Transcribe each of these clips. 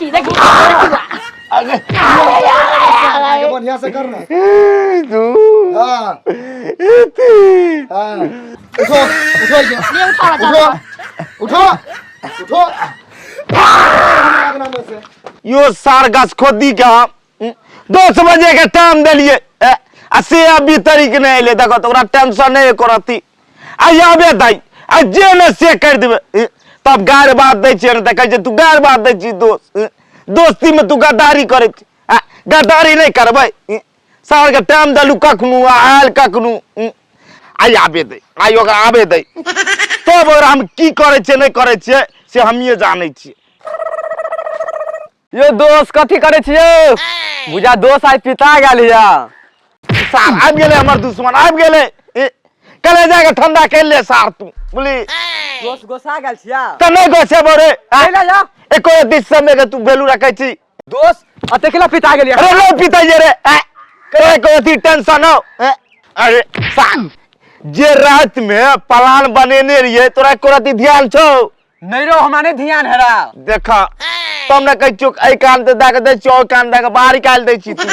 देखी देखी अरे आगे बढ़िया से कर ना। दू हाँ तीन। हाँ, उठो उठो ये। ले उठाओ उठो चलो। उठो उठो हमरा अंगना में से। यो सार गाछ खोदी के हम 10 बजे के टाइम देलिए, आ से अभी तरीक नहीं एले। देखो तो ओकरा टेंशन नहीं करती, आ आबे दाई आ जे ने से कर देबे। तब गारि बात दै छियै ने तऽ कहै छै तू गारि बात दै छी दोस्त, दोस्ती में तू गद्दारी करै छी। आ गद्दारी नहीं करबै। सार के टाइम देलू कखनो आ आयल कखनो। आइ आबे दै, आइ ओकरा आबे दै, तब ओकरा हम की करै छियै नहि करै छियै से हमिये जानै छियै। यो दोस्त, कथी करै छियै? बुझा दोस्त आइ पिता गेल या। सार आबि गेलै, हमर दुश्मन आबि गेलै। कले जाके ठंडा कर ले सार तू बोली। दोस्त, गोसा गेल छिया? तऽ नहि गोसेबो रे? चलि जा। एको रत्ती समय के तू वैल्यू रखै छी? दोस्त, अते केला पिता गेल या? अरे लो पिता ये रे, तोरा एको रत्ती टेंशन हो? अरे सार, जे रात में प्लान बनेने रहिए तोरा एको रत्ती ध्यान छौ? नहीं रो, हमरा नहीं ध्यान हेरा। देख तब ने कहै छियौ, एहि कान से दए के दै छियौ, ओहि कान दए के बाहर निकालि दै छी तू।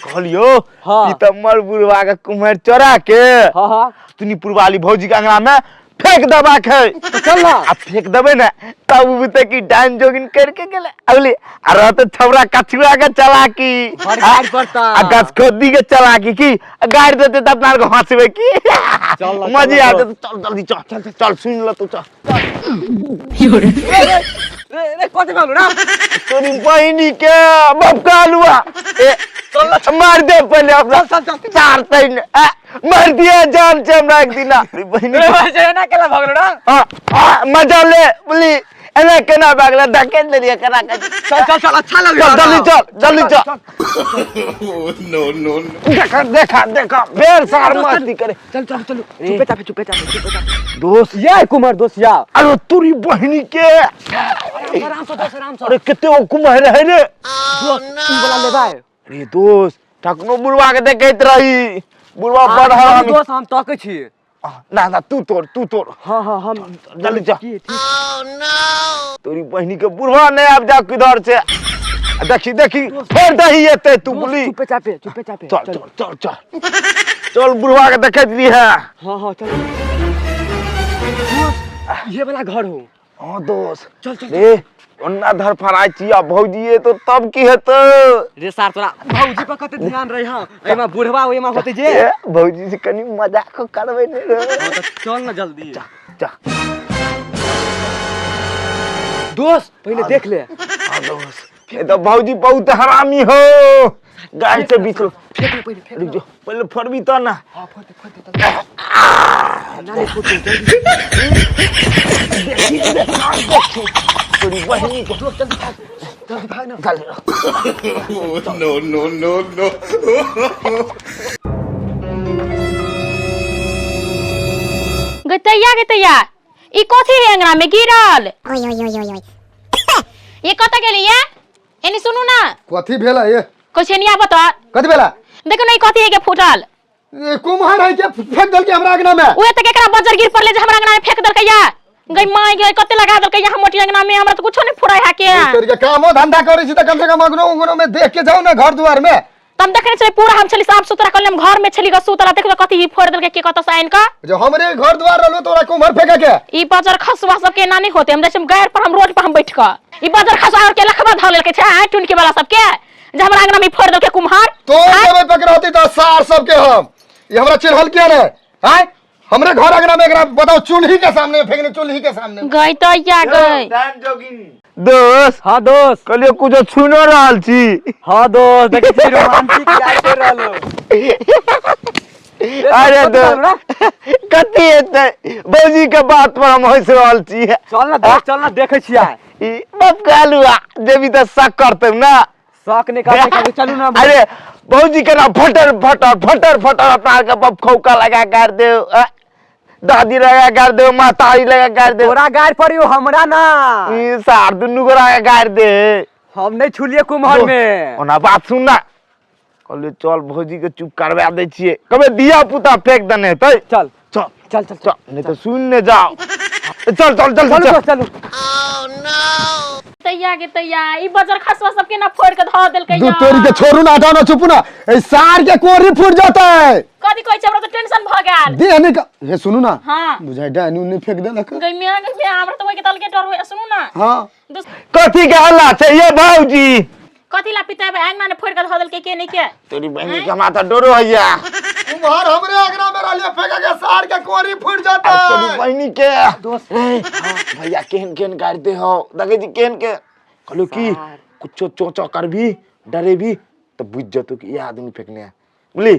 कहलियौ ई तऽ मर बुढ़वा के कुम्हर चोरा के हाँ हाँ तुनी पुरवाली भौजी के अंगना में फेंक देबाक है। तो चल ना। आ फेंक देबै ने तब बुझते कि डाइन जोगिन करके गेलै अगली आ रहते छौड़ा कछुआ के चलाकी बड़ गारि पड़ता। आ गछखोदी के चलाकी की आ गारि देते तऽ अपना आरके हंसबै की। चल ना, मजे चल ना। आते। चल जल्दी चल चल चल, सुन ल तू, चल। रे रे, कथी कहलू ना? तोरी बहिनी के बपका लुआ ए मार दे पहले अपना। चल चल चल। चार तैन मार दिया जान से हमरा एक दिना तोरी बहिनी रे के। भाई, से ना केला भगलो ना? आ, आ, मजा ले बोली, एना केना भागला? धकेल देलियै केना के। चल चल चल, अच्छा लग। चल जल्दी चल, जल्दी चल। No, no, no. देखा देखा देखा, फेर सार मस्ती करे। चल चल चल, चुपे चापे, चुपे चापे, चुपे चापे। दोस्त। ये कुमार दोस्त या। अरे तोरी बहिनी के। आराम से दोस्त, आराम से। अरे कते ओ कुम्हर है रे। दोस्त, ई वाला लेबै? अरे दोस्त, तखनो बुढ़वा के देखैत रही, बुढ़वा बड़ हरामी। दोस्त, हम तकै छी। ना ना, तू तोड़, तू तोड़। हाँ हाँ, हम जल्दी जा। की ठीक। तोरी बहिनी के बुढ़वा नहीं आबि जा किधर से। आ देखी देखी, फेर दही एते तू बोली। चुपे चापे, चुपे चापे। चल चल चल चल चल, बुढ़वा के देखैत रही है। हाँ हाँ, चल दोस्त, ये वाला घर हो। हाँ दोस्त। चल चल। रे ओन्ना धर फराइ छी आ भौजी तो तब की हेतौ? रे सार, तोरा भौजी पर कते ध्यान रही? हाँ, एमा बुढ़वा ओइमा होते जे। ए, भौजी से कनी मजाक करबै ने रे। हाँ, तऽ चल ना जल्दी। जा। दोस्त, पहिले देख ले। हाँ दोस्त, ये तो भौजी बहुत हरामी हो, गाय से बीच। फेंक ले पहिले, फेंक। रुक जो, पहिले फोड़बी तो ना। हाँ, फोड़ दे, फोड़ दे, चल। ना नहीं फोड़ दे जल्दी। तोरी बहिनी के। दोस्त, जल्दी भाग, जल्दी भाग ना। चल। No, no, no, no. गतैया गतैया, ई कथी है अंगना में गिरल? ये कत गेली ये? एनी सुनू ना। कथी भेल है ये? कुछ एनी आबो तो। कथी भेला? देखो ना, ई कथी है के फूटल? ये कुम्हर है के फेंक देलकै हमरा अंगना में। उहे तक एकरा बजर गिर पड़ले जे हमरा अंगना में फेंक देलकैया। गई माय गई, कते लगा देलकैया हम मोटी अंगना में, हमरा तो कुछो नहीं फुराय है के। तोरी के कामो धंधा करै छी तऽ कम से कम अंगनो उंगनो में देख के जाओ ना घर दुआर में। तम देखने छली पूरा, हम छली साफ सुथरा करले, हम घर में छली ग सुतला। देखो कथी ही फोड़ देलकै के कत से आइन का। जो हमरे घर दुआर रहलो तोरा कुम्हर फेंके के। ई बजर खसुआ सब के नानी होते, हम जैसे गैर पर हम रोड पर हम बैठ क ई बजर खसुआ और के लखबा धऽ लेलकै छै आइ टुनके वाला सब के जे हमरा अंगना में फोड़ देलकै कुम्हार। तो देबै पकड़ौती तऽ सार सबके हम। ई हमरा चिन्हल किया ने आय? हमरे घर अंगना में एकरा बताओ, चूल्ही के सामने फेंकने, चूल्ही के सामने। गई तो या गई। दोस्त। हाँ दोस्त। कहलियो कुछो छुनो रहल छी। हाँ दोस्त, देखै छी रोमांटिक यार कर रहलो। अरे दोस्त, कथी हेतै, भौजी के बात पर हम हंस रहल छी। चल ना दोस्त, चल ना, देखै छियै। ई बाप कालुआ जेबी तऽ शक करतौ ना? शौक नहीं करते कभी, चलू ना। अरे भौजी के ना फटर फटर फटर फटर अपना आर के बप खौका लगा कर दे, दादी लगा कर दे, मातारी लगा कर दे। तोरा गाड़ पड़ियो, हमरा ना। ई सार दुनू गोरा के गाड़ दे। हम नहीं छुलिए कुम्हर में। ओना बात सुन ना, कहलियै चल भौजी के चुप करवा दै छियै, कहबै धिया पुता फेंक देने हेतै। चल। चल। चल चल। चल, नहीं तो सुन ने जाओ। चल चल चल। चलू चल। दोस्त, चलू। तो तैया गे तैया ई बजर खसवा सब केना फोड़ के धऽ देलकै दू तोरी के छोड़ू ना, हटाओ ना, चुप ना। ए सार के कोरी फूट जाता है। कथी कहै छै, हमरा तऽ टेंशन भऽ गेल। देह नहीं का हे सुनू ना। हाँ। बुझाइ डाइन उन फेंक देलक। गई मिया, गई मिया, हमरा तऽ ओहि के तलके डर होय। सुनू ना। हाँ। कथी के हल्ला छै ये भौजी? कथी ला पितेबै? अंगना ने फोड़ के धऽ देलकै के नहीं के। तोरी बहिनी के हमरा तऽ डरो होइया। उम्हर हमरे अंगना में रहलिए फेंका के सार के कोरी फूट जाता आ तोरी है। बहिनी के दोस्त भैया केहन केहन गारि दे हो, देखै छी केहन के कहलू की कुछो चोचो करबी डरेबी तऽ बुझि जेतौ कि ई आदमी फेकने है। बुझली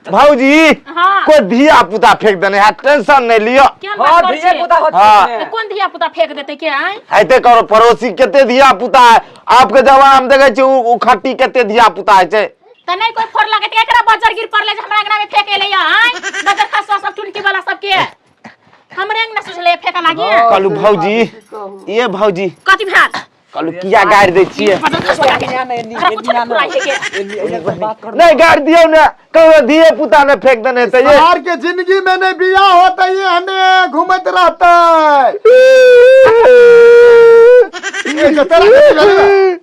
भौजी? हाँ। कोई धिया पुता फेंक देने है, टेंशन नहीं लियो। केहन हाँ बात करै धिया छियै? पुता होत। हाँ। तऽ कोन धिया पुता फेंक देतै के आँय? हेते करो पड़ोसी कते धिया पुता है आपके जवाब हम देखे छी उ खट्टी कते धिया पुता है छै। तऽ नहि कोइ फोड़लकै तऽ एकरा बजर गिर पड़लै जे हमरा अंगना में फेंक एलै आँय? बजर खसवा सब टुनकी वाला सबके हमरे अंगना सोचलै फेंका लागी। कहलू भौजी, ये भौजी। कथी भेल? कहलू किया गारि दै छियै? बजर खसवा के एकरा कुछो नहि फुराइ है के। नहीं गारि दियौ ने, कहू धिये पुता ने फेंक देने हेतै ये। सार के जिंदगी में नहीं बियाह होता, ये हने घूमत रहता है। ये जो तेरा कथी भेलै?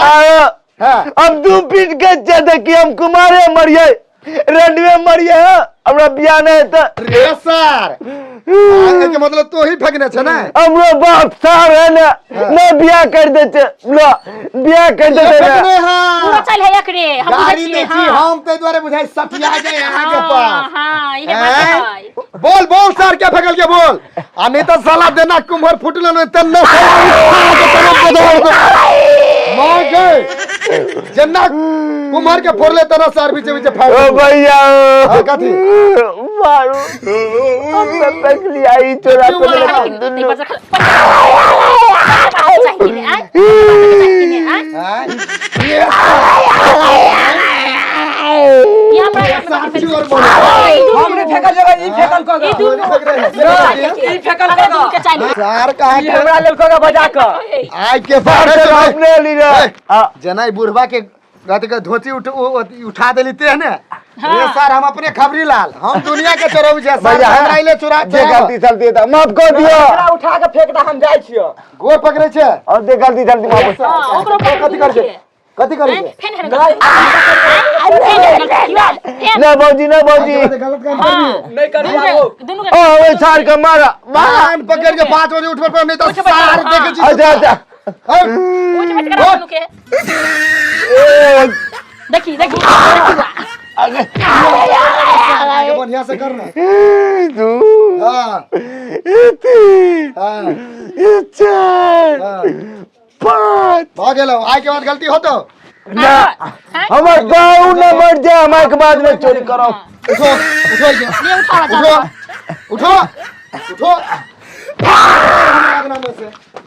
आयो। हाँ। अब दू पीट के छै देखी, हम कुमारे मरिए रंडवे मरिए, हमरा बियाह नहीं हेतै। रे सर, आगे के मतलब तो ही फेंकने छे ना? हमरो बाप साहब है ने, नहीं बियाह कर दे छे, लो बियाह कर दे छे। फेंकने हाँ। पूरा चल है एकरे हम बुझै गाड़ी छियै। दै छी। हाँ। हम ते दुआरे बुझाइ सठिया जाय अहाँ के हाँ, पास। हाँ, इहे बात हैं? है। बोल बोल सर, क्या फेंकल के बोल, आ नहीं तो साला देना कुम्हर फुटल न त न मां के जेना कुम्हर के फोड़ले तना सर बीचे बीचे फाड़। ओ भैया। हाँ, कथी? मारू, हम सब फेंक लिया ई चोरा क्यों को। मारा? ई बजर खस चाही कि नहि आँय? चाही कि नहि आँय? हैं? ये ई हमरा सर चोर बोले। हमरे फेकल जगह ई फेकल क ई दुनू फेंक रहे हैं। ई फेकल अगर क दुनू के चाही। सर कहाँ ई हमरा लेल क बजा क। आइ के बाद अपने ली रे। हाँ। जना ई बुढ़वा के रात के धोती उठ उठा देली ते ने। रे सर, हम अपने खबरी लाल, हम दुनिया के चोरब छै सर। भैया, हमरा इले चोरा जे गलती चलती है माफ कर दियो। एकरा उठा के फेंक दा, हम जाइ छियो। गोर पकड़े छै। और जे गलती चलती माफ हाँ, ओकरो कथी करै छै? कथी करै छै? फेन हेन गलती, फेन हेन गलती, फेन। ना भौजी, ना भौजी। गलत काम करबी। नहीं करी आबो। दुनू ओ के ओए सार के मारा मारा। कान पकड़ के 5 बजे उठबे पर, नहीं तो सार देखे छी। अच्छा अच्छा। उठ बैठ करा दुनू के। ए, देखी देखी। आगे बढ़िया से करना। दू, हाँ। तीन, हाँ। चार, हाँ। 5। भऽ गेलौ, आइ के बाद गलती होतो। ना, हमर बाऊ न मर जाए हमारे के बाद में चोरी करो। उठो उठो इके। ले उठावा। उठो उठो उठो हमरा अंगना में से।